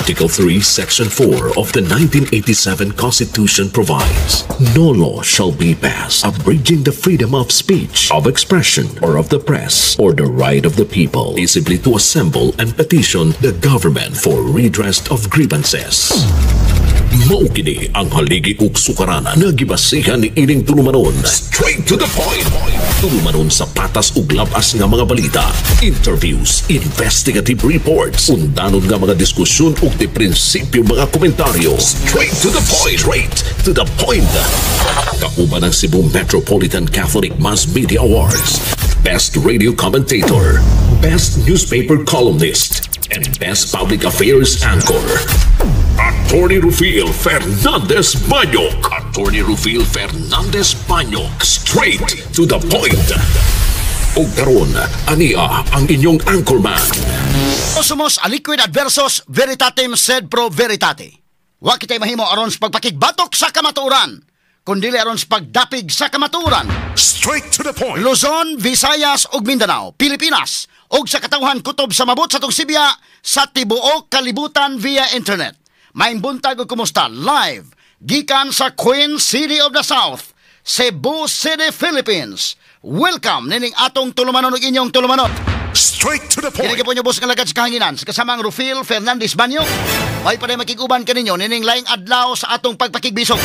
Article 3, Section 4 of the 1987 Constitution provides, "No law shall be passed abridging the freedom of speech, of expression, or of the press, or the right of the people peaceably to assemble and petition the government for redress of grievances." Mao kini ang haligi ug sukaranan nga gibasihan ni ining tulumanon. Straight to the point. Tulumanon sa patas ug labas nga mga balita, interviews, investigative reports, undanon nga mga diskusyon ug di prinsipyo mga komentaryo. Straight to the point. Straight to the point. Kauban ang Cebu Metropolitan Catholic Mass Media Awards, Best Radio Commentator, Best Newspaper Columnist, and Best Public Affairs Anchor. Attorney Rufil Fernandez Banyok. Attorney Rufil Fernandez Banyok. Straight to the point. Ug karon, ania ang inyong anchorman. Sumus aliquid adversus veritatem sed pro veritate. Wa kitay mahimo aron sa pagpakigbatok sa kamatuoran, kundili aron sa pagdapig sa kamatuoran. Straight to the point. Luzon, Visayas ug Mindanao, Pilipinas ug sa katawhan kutob sa mabot sa atong sibya sa tibuok kalibutan via internet. Maayong buntag ug kumusta live gikan sa Queen City of the South, Cebu City, Philippines. Welcome nining atong tulumanon ug inyong tulumanon. Straight to the Kini point. Po niyo boss nga lagad sa kahanginan sa kasamang Rufil Fernandez Banyo. May pa makig-uban kaninyo nining laing adlaw sa atong pagpakigbisog.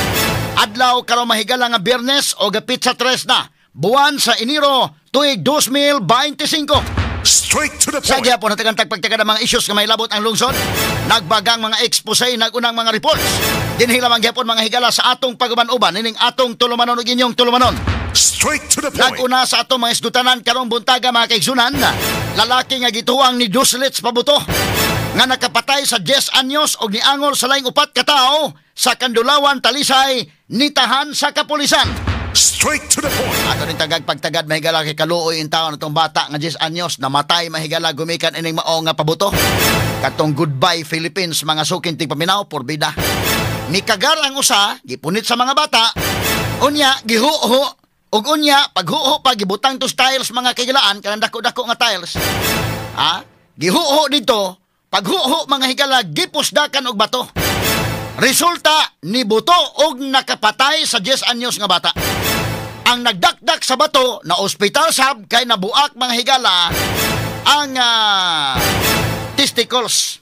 Adlaw karon mahigala nga Biyernes o petsa 3 na buwan sa Enero tuig 2025. Straight to the Sa point. gyapon natagan tagpagtaga ng mga issues nga may labot ang lungsod, nagbagang mga expose, nagunang mga reports. Dinhi lamang gyapon mga higala sa atong paguban-uban nining atong tulumanon ug inyong tulumanon. Straight to the point. Naguna sa atong mga isgutanan karong buntaga, mga kaigsunan, lalaki nga gituwang ni duslits pabuto nga nakapatay sa 10 anyos og niangol sa laing upat ka tawo sa Kandulawan, Talisay, nitahan sa kapulisan. Straight to the point. Ato ning tagag pagtagad mahigala kay kaluoy in taon atong bata nga 10 anyos namatay mahigala gumikan ining mao nga pabuto. Katong goodbye Philippines, mga suking tigpaminaw, porbida. Nikagar ang usa, gipunit sa mga bata. Unya gihuho ug unya paghuho pa gibutang to tiles, mga kahigalaan, kanang dako-dako nga tiles. Ha? Gihuho dito, paghuho mga higala gipusdakan og bato. Resulta ni buto og nakapatay sa 10 anyos nga bata. Ang nagdakdak sa bato na ospital sab kay nabuak mga higala ang testicles.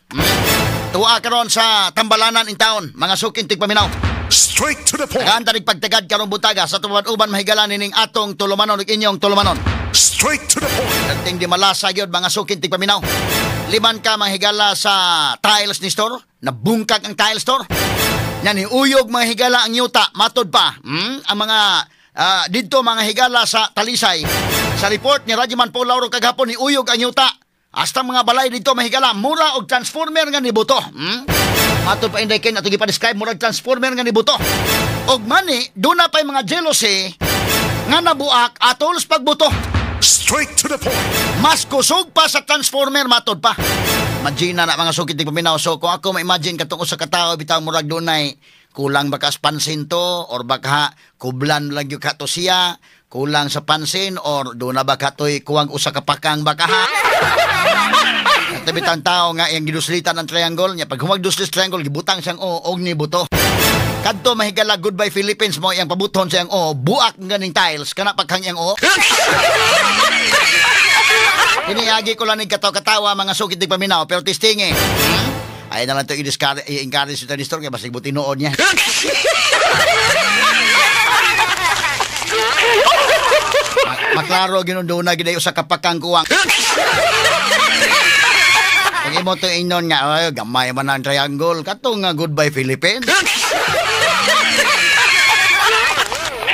Tuwa karon sa Tambalanan in town, mga suking tigpaminaw. Straight to the point. Tagaan tanig pagtagad karong buntaga sa tuban-uban mahigala nining atong tulumanon ug inyong tulumanon. Straight to the point. Dagting di malasa gyud, mga suking tigpaminaw. Liman ka mga higala sa tiles ni store, nabungkag ang tile store. Yan uyog mga higala ang yuta, matod pa. Ang mga didto mga higala sa Talisay. Sa report ni Radyoman Paul Lauro kagahapon, ni uyog ang yuta. Hasta mga balay dito mahigala, mura og transformer nga nibuto. Matod pa inday ken ato gipa-describe, murag transformer nga nibuto. Og mani, duna pa'y mga jealousy nga nabuak atol sa pagbuto. Straight to the point. Mas kusog pa sa transformer, matod pa. Imagine na mga sukit di paminaw. So kung ako ma-imagine katong usa ka tawo bitaw murag dunay kulang baka sa pansin to or baka kublan lang gyud ka to siya, kulang sa pansin or doon na baka to'y kuwang usa ka pakang baka ha. At bitang tao nga iyang giduslitan ang triangle niya. Pag humagduslis triangle, gibutang siyang o og ni buto. Kadto mahigala goodbye Philippines mo iyang pabuton siyang o buak nga ning tiles kana pagkang iyang o. Iniagi ko lang ning katawa-katawa mga sukit di paminaw pero testing eh. Ay na lang ito i-encourage ito ni store kaya basig buti noon niya. Maklaro ginunduna gid usa ka pakang kuwang. Pag imo to ingnon nga ay gamay man ang triangle kato nga goodbye Philippines.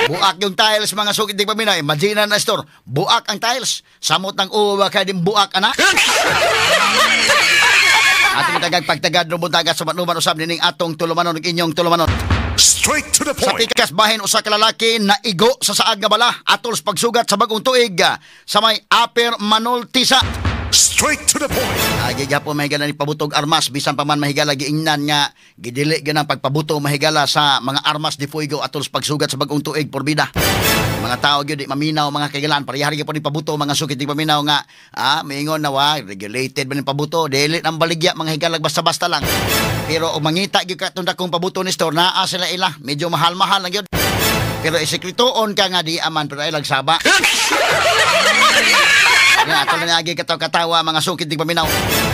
Buak yung tiles mga sukit di paminaw. Imagine na store. Buak ang tiles. Samot ng uwa kay din buak ana. Atong tagag pagtagad no buntaga sa manuman usab nining atong tulumanon ug inyong tulumanon. Straight to the Sa point. pikas bahin usa ka lalaki na igo sa saag nga bala atol sa pagsugat sa bagong tuig sa may Upper Manoltisa. Straight to the point. Agi gyapon mahigala ni pabutog armas bisan pa man mahigala giingnan nga gidili ganang pagpabuto mahigala sa mga armas di fuego atol sa pagsugat sa bagong tuig porbida. Mga tao gyud di maminaw mga kaigalan parehari gyapon ni pabuto mga sukit di paminaw nga miingon na wa regulated ba ni pabuto dili nang baligya mga higalag basta-basta lang. Pero og mangita gyud ka atong dakong pabuto ni store, naa sila ila. Medyo mahal-mahal lang gyud. Pero isekretoon ka nga di aman, pero ay lagsaba. Ya, ato na agi katawa mga sukid di paminaw.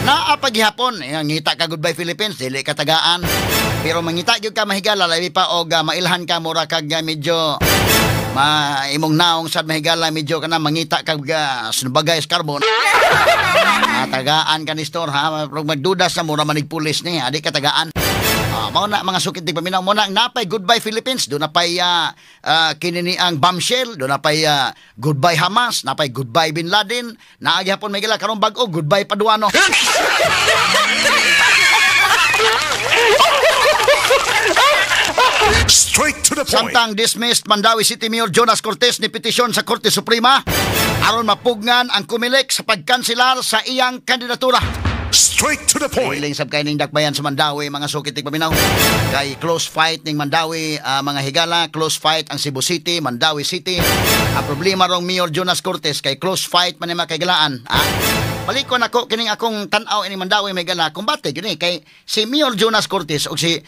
Naa paghihapon, ngita ka "Goodbye Philippines", dili ka tagaan. Pero mangita gyud ka, mahigala, labi pa og mailhan ka, mura kag medyo ma imong naong sad, mahigala, medyo kana mangita kag bagay sa carbon. Tagaan ka ni store ha, pero magdudas na mura manig pulis ni, adi ka tagaan. Mao na mga sukid di paminaw mo na napay "Goodbye Philippines", do napay kini ni ang bombshell, do napay "Goodbye Hamas", napay "Goodbye Bin Laden", naa gihapon may gila karong bag-o, "Goodbye Paduano". Straight to the point. Samtang dismissed Mandaue City Mayor Jonas Cortes ni petisyon sa Korte Suprema aron mapugngan ang Comelec sa pagkanselar sa iyang kandidatura. Straight to the point. Piling sab kay ning dakbayan sa Mandaue, mga sukit paminaw. Kay close fight ning Mandaue, mga higala, close fight ang Cebu City, Mandaue City. Ang problema rong Mayor Jonas Cortes kay close fight man ni makaigalaan. Balik ko nako kining akong tan-aw ini Mandaue may gala kumbate gyud kay si Mayor Jonas Cortes ug si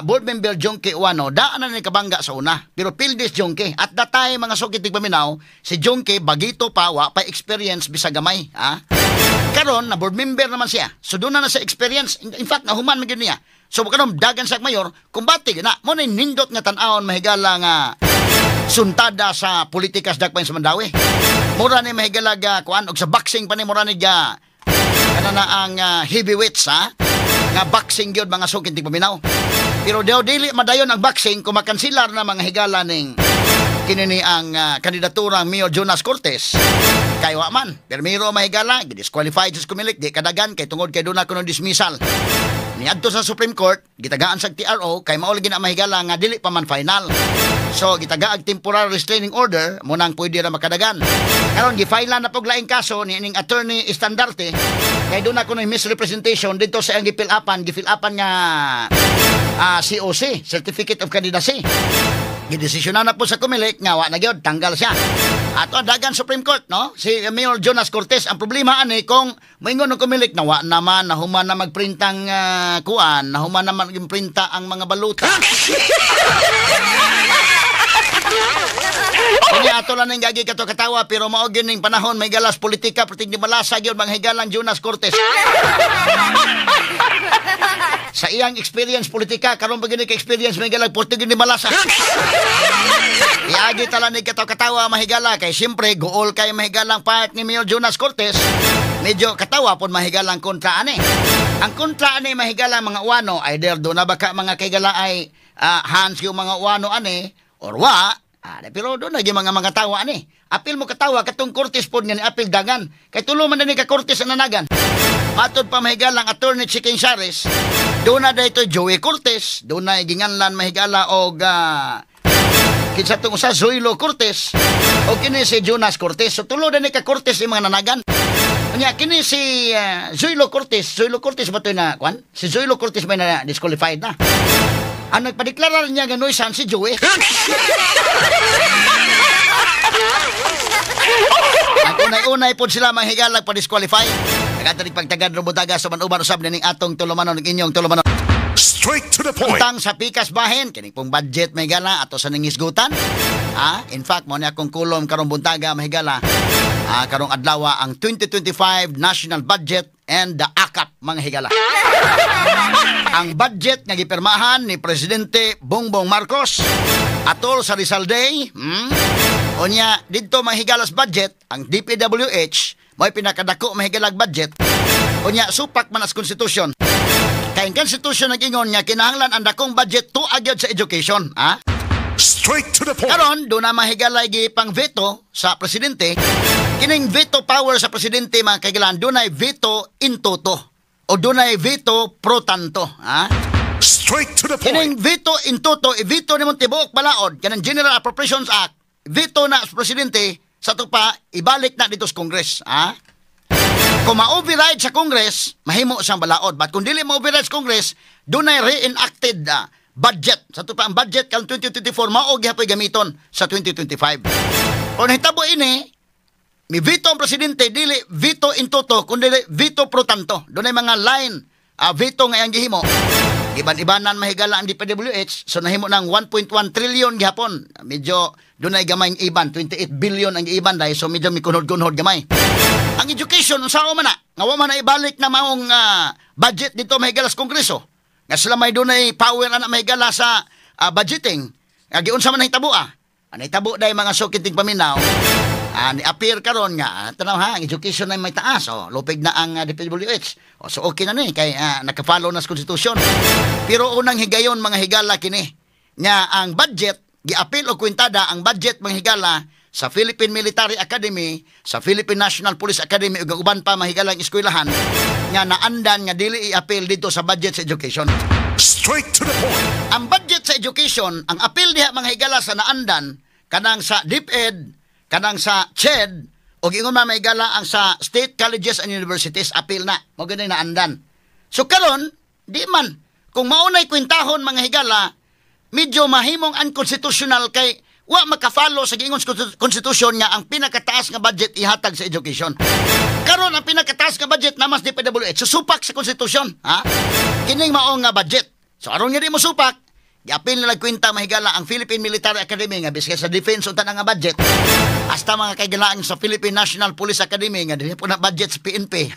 board member Jonke Uano daan na ni kabangga sa una. Pero Pildis Jonke at that time, mga sukit paminaw, si Jonke bagito pa, wa pa experience bisag gamay, ah. Karon na board member naman siya. So doon na sa experience. In fact, nahuman man gyud niya. So karon dagan sa mayor, kumbate gyud na. Mo na nindot nga tan-awon, mahigala, nga suntada sa politika sa dakbayan sa Mandaue. Mura ni mahigala ga kuan og sa boxing pa ni mura ni ga kana na ang heavyweights ha nga boxing gyud, mga sukit paminaw. Pero daw dili madayon ang boxing kung makansilar na, mga higala, ning kini ni ang kandidatura ng Mayor Jonas Cortes. Kay wa man. Permiro, mahigala, disqualified sa Comelec, di kadagan kay tungod kay duna kuno dismissal. Niadto sa Supreme Court, gitagaan sa TRO kay mao lagi na, mahigala, nga dili pa man final. So gitagaag temporary restraining order mo nang pwede ra makadagan. Karon gi-file na pog laing kaso ni ining Attorney Estandarte kay duna kuno misrepresentation dito sa iyang gifill-upan nga COC, Certificate of Candidacy. Gidesisyonan na po sa Comelec nga wa na gyud, tanggal siya. Ato dagan Supreme Court, no? Si Mayor Jonas Cortes, ang problema ani kung moingon ng Comelec na wa naman, nahuman na magprintang kuan, nahuman na magprinta ang mga baluta. Kanya ato lang ning gagi kato katawa, pero mao gyud ning panahon may galas politika perting di malasa gyud mga higalang Jonas Cortes. Sa iyang experience politika karon pa gyud ka experience may galag porte gyud ni malasa. Iagi tala ni kato katawa, mahigala, kay siyempre gool kay mahigalang part ni Mayor Jonas Cortes. Medyo katawa pud mahigalang kontra ani. Ang kontra ani, mahigala, mga uwano, either do na baka mga kaigala ay hands yung mga uwano ani or wa. Pero doon na mga tawa ani. Apil mo katawa katong Cortes pod nga ni apil dagan. Kay tulo man na ni ka Cortes ang nanagan. Matod pa, mahigalang, Attorney Chicken Shares, doon na dito Joey Cortes, doon na ginganlan, mahigala, og kinsa tong usa, Zoilo Cortes o kini si Jonas Cortes. So tulo na ni ka Cortes yung mga nanagan. Unya kini si Zoilo Cortes, Zoilo Cortes ba to na kwan? Si Zoilo Cortes may na disqualified na. Ang nagpadeklara niya nga nuisance si Joey. Ang unay-unay po sila manghigalag pa-disqualify. Nagatanig pagtagad rubutaga sa manuban usab ning atong tulumanon ng inyong tulumanon. Straight to the point. Utang sa pikas bahin, kining pong budget, mahigala, ato sa ningisgutan. In fact, mo ni akong kulom karong buntaga, mahigala. Karong adlaw ang 2025 national budget and the AKAP, mga higala. Ang budget nga gipirmahan ni Presidente Bongbong Marcos atol sa Rizal Day, Unya didto, mahigalas budget ang DPWH mo'y pinakadako mahigalag budget. Unya supak man as constitution. Kay ang constitution nag-ingon nga kinahanglan ang dakong budget tuag gyud sa education, ha? Straight to the point. Karon do na mahigalay gi pang veto sa presidente. Kining veto power sa presidente, mga kaigalan, dunay veto in toto o dunay veto pro tanto, ha? Straight to the point. Kining veto in toto, i-veto nimo tibuok balaod kanang General Appropriations Act. Veto na sa presidente sa pa ibalik na dito sa Congress, ha? Kung ma-override sa Congress, mahimo siyang balaod. But kung dili ma-override sa Congress, dunay reenacted budget. Sa pa ang budget karong 2024 mao gihapoy gamiton sa 2025. Kung nahitabo ini, mi veto ang presidente, dili veto in toto, kundi veto pro tanto. Dunay mga line veto nga iyang gihimo. Iban-ibanan mahigala ang DPWH, so nahimo ng 1.1 trillion gihapon. Medyo dunay gamay ang iban, 28 billion ang iban dahil, so medyo mikunhod-kunhod gamay. Ang education, unsa man na? Nga wa man na ibalik na maong budget dito mahigala sa Kongreso. Nga sila may dunay power ana mahigala sa budgeting. Nga giunsa man nahitabo ah. Ang nahitabo dahil, mga suking tigpaminaw, ni appear karon nga tanaw ha, ang education ay may taas, oh, lupig na ang DPWH. Oh, so okay na ni kay naka-follow na sa konstitusyon. Pero unang higayon, mga higala, kini nga ang budget giapil og kwintada, ang budget, mga higala, sa Philippine Military Academy, sa Philippine National Police Academy ug ang uban pa mahigalang eskwelahan nga naandan nga dili i-appeal dito sa budget sa education. Straight to the point. Ang budget sa education, ang appeal diha, mga higala, sa naandan kanang sa DepEd, kanang sa CHED, o ingon man mahigala ang sa state colleges and universities, appeal na. Mao gani naandan. So karon, di man kung maunay kwentahon, mga higala, medyo mahimong unconstitutional kay wa maka-follow sa giingon sa konstitusyon nga ang pinakataas nga budget ihatag sa education. Karon ang pinakataas nga budget na mas DPWH, susupak sa konstitusyon, ha? Kining mao nga budget. So aron nga di mo supak, giapil nila kwenta, mahigala, ang Philippine Military Academy nga bisan sa defense unta nga budget. Hasta mga kaigalaan sa Philippine National Police Academy nga dili po na budget sa PNP.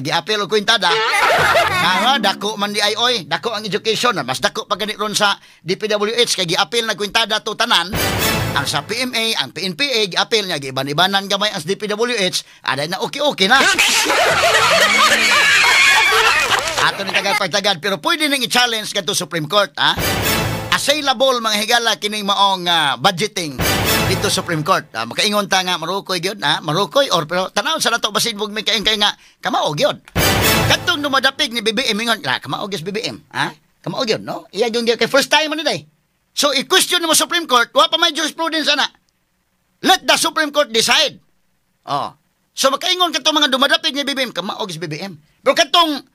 Giapil og kwintada. Nga dako man di ay oy, dako ang education, mas dako pa gani ron sa DPWH kay giapil na kwintada to tanan. Ang sa PMA, ang PNPA, giapil niya, giiban-ibanan gamay ang DPWH, aday na okay-okay na. Ato ni tagad pagtagad, pero pwede nang i-challenge kadto Supreme Court, ha? Assailable, mga higala, kining maong budgeting dito Supreme Court. Makaingon ta nga marukoy gyud, ha? Marukoy or pero tanawon sa nato basin bug may kaing kay nga kamao gyud. Kadtong dumadapig ni BBM ingon, la kamao gyud BBM, ha? Kamao gyud, no? Iya gyud kay first time man ni day. So i-question mo Supreme Court, wa pa may jurisprudence ana. Let the Supreme Court decide. Oh. So makaingon kadtong mga dumadapig ni BBM, kamao gyud BBM. Pero kadtong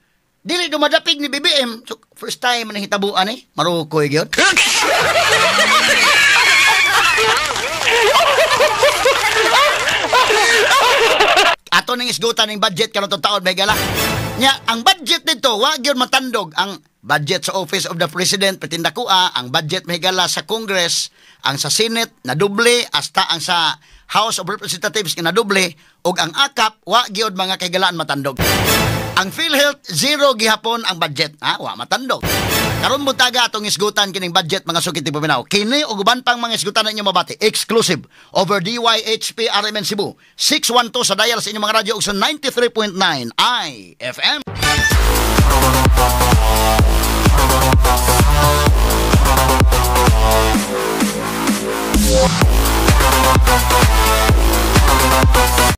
dili dumadapig ni BBM, so first time man hitabuan eh, marukoy gyud. Ato ning isgutan ning budget karon taon may gala. Nya ang budget nito wa gyud matandog ang budget sa Office of the President petindakua, ang budget mahigala sa Congress, ang sa Senate na doble, hasta ang sa House of Representatives nga nadoble, ug ang AKAP wa gyud, mga kahigalaan, matandog. Ang PhilHealth, zero gihapon ang budget, ha, wa matandog. Karon buntaga atong isgutan kining budget, mga suki tigpaminaw. Kini ug uban pang mga isgutan ninyo mabati exclusive over DYHP RMN Cebu 612 sa dial sa inyong mga radyo ug sa 93.9 IFM.